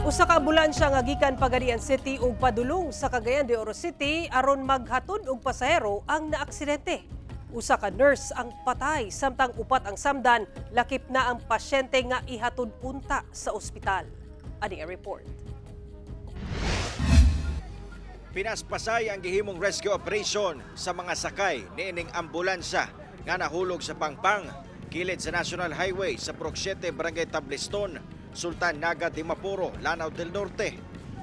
Usa ka ambulansya nga gikan Pagadian City ug padulong sa Cagayan de Oro City aron maghatod og pasahero ang naaksidente. Usa ka nurse ang patay samtang upat ang samdan, lakip na ang pasyente nga ihatod unta sa ospital. Ani ang report. Pinaspasay ang gihimong rescue operation sa mga sakay niining ambulansya nga nahulog sa pangpang kilid sa National Highway sa Purok 7, Barangay Tableston, Sultan Naga Dimaporo, Lanao del Norte.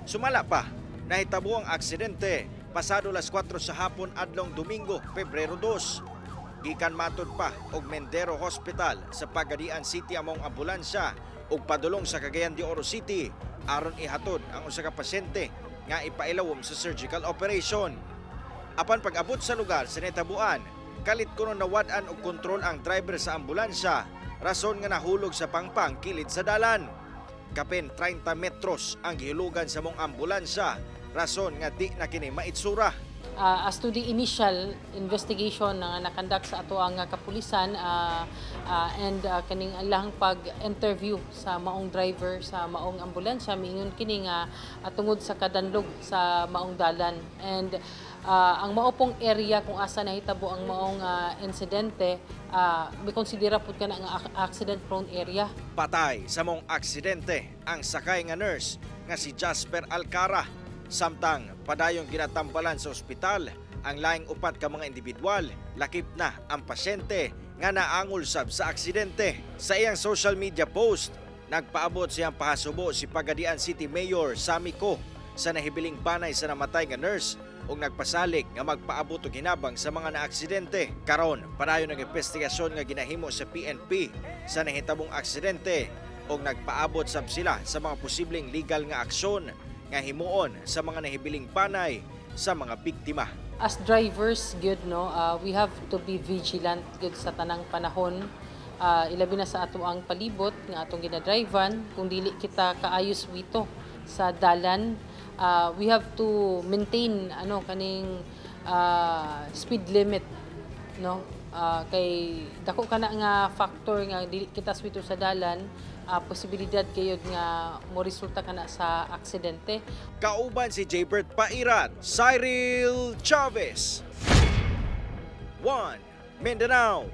Sumala pa, nahitabo ang aksidente pasado las 4 sa hapon adlong Domingo, Pebrero 2. Gikan matod pa og Mendero Hospital sa Pagadian City among ambulansya ug padulong sa Cagayan de Oro City aron ihatod ang usa ka pasyente nga ipailawom sa surgical operation. Apan pag-abot sa lugar sa nahitabuan, kalit kuno nawad-an og kontrol ang driver sa ambulansya, rason nga nahulog sa pangpang kilid sa dalan. Kapin 30 metros ang gihulugan sa mong ambulansya, rason nga di na kini maitsura. As to the initial investigation nga na-conduct sa ato ang kapulisan and kaning alahang pag-interview sa maong driver sa maong ambulansya, miingon kini nga tungod sa kadanlog sa maong dalan and ang mao pong area kung asa nahitabo ang maong insidente, mikonsidera pud kana nga accident prone area. Patay sa mong aksidente ang sakay nga nurse nga si Jasper Alcara. Samtang padayong ginatambalan sa ospital ang laing upat ka mga individual, lakip na ang pasyente nga naangol sab sa aksidente. Sa iyang social media post, nagpaabot siyang pahasubo si Pagadian City Mayor Sammy Co sa nahibiling banay sa namatay nga nurse ug nagpasalig nga magpaabot og hinabang sa mga naaksidente. Karon, padayon ang investigasyon nga ginahimo sa PNP sa nahitabong aksidente ug nagpaabot sab sila sa mga posibleng legal nga aksyon nga himuon sa mga nahibiling banay sa mga biktima. As drivers gyud, no, we have to be vigilant gyud sa tanang panahon, ilabi na sa ato ang palibot nga atong ginadrivean. Kung dili kita kaayo swito sa dalan, we have to maintain ano kaning speed limit, no, kay dako kana nga factor nga dili kita swito sa dalan, posibilidad kayod nga mo resulta kana sa aksidente. Kauban si Jaybert Pairat, Cyril Chavez. 1 Mindanao.